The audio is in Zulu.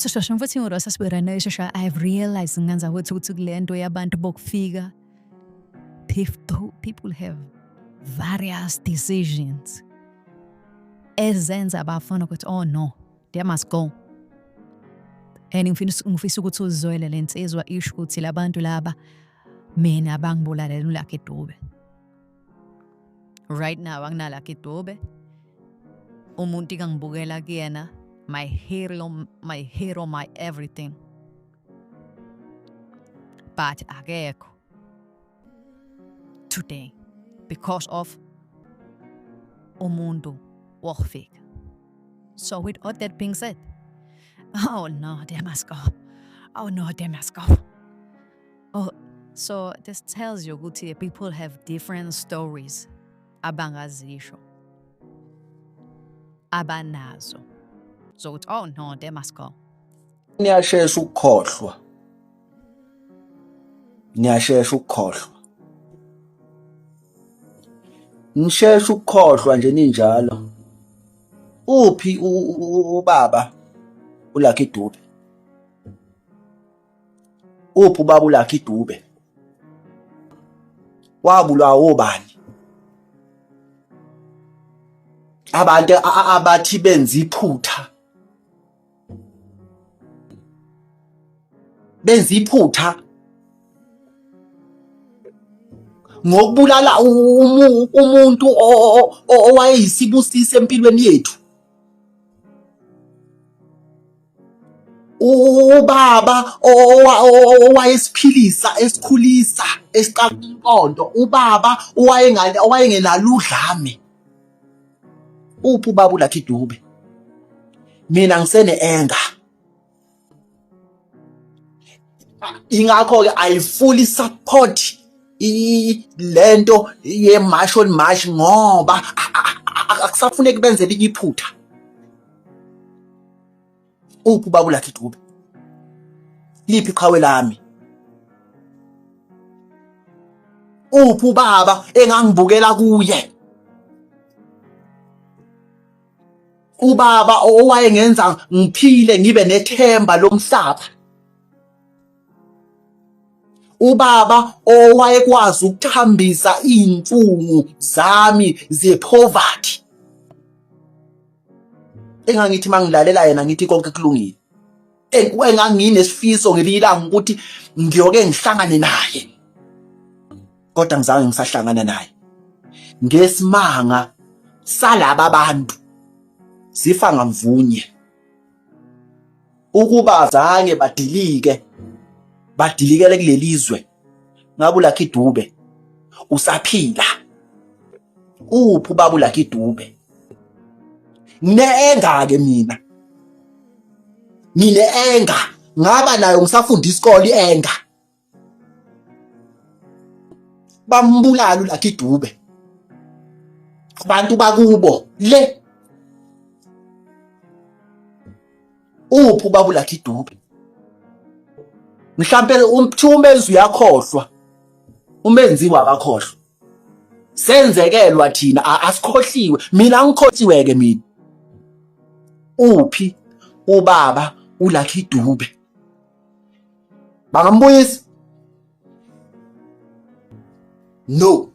So shosha mfowethu ngorosa sibirana shosha I have realized nganza ukuthi ukuthi kule nto yabantu bokufika people have various decisions ezenza bafuna ukuthi oh no they must go and ngifisa ukuthi uzwele le nsizwa isho ukuthi labantu laba mina bangibulalela uLucky Dube. Right now anginalaki Dube. Umuntu ikangibukela kuyena my hero, my hero, my everything. But akekho today because of umuntu wokufika. So with all that being said, oh no, they must go. Oh no, they must go. Oh, so this tells you ukuthi people have different stories abangazisho abanazo zokuthi oh no, they must go. Niyashesha ukukhohlwa. Niyashesha ukukhohlwa. Nishesha ukukhohlwa nje ninjalo. Uphi ubaba uLucky Dube? Uphi ubaba uLucky Dube? Wabulawa obani? Abantu abathi benza iphutha benza iphutha ngokubulala umuntu owayeyisibusiso empilweni yethu. Ubaba owayesiphilisa esikhulisa esiqala umqondo, ubaba owayengenalo udlame. Uphi ubaba uLucky Dube? Mina ngisene anger. Ingakho-ke I fully support lento ye-march on march ngoba akusafuneki benze elinye iphutha. Uphi ubaba uLucky Dube? Liphi iqhawe lami? Uphi ubaba engangibukela kuye? Ubaba owayengenza ngiphile ngibe nethemba lomhlaba. Ubaba owayekwazi ukuthambisa iy'nhlungu zami ze-poverty. Engangithi mangilalela yena ngithi konke kulungile. Enganginesifiso ngelinye ilanga ukuthi ngiyoke ngihlangane naye. Kodwa ngizange ngisahlangana naye. Ngesimanga salaba bantu sifa ngamvunye. Ukuba zange badilike badilikele kulelizwe ngabe uLucky Dube usaphila. Uphi ubaba uLucky Dube? Ngine-enga ke mina. Ngine-enga ngaba nayo ngisafunda isikole i-enga. Bambulala uLucky Dube. Abantu bakubo le. Uphi ubaba uLucky Dube? Mhlampe umthiwa umenzi uyakhohlwa. Umenziwa akakhohlwa. Senzekelwa thina asikhohliwe. Mina ngikhohliwe ke mina. Uphi ubaba uLucky Dube? Bangambuyisa? No.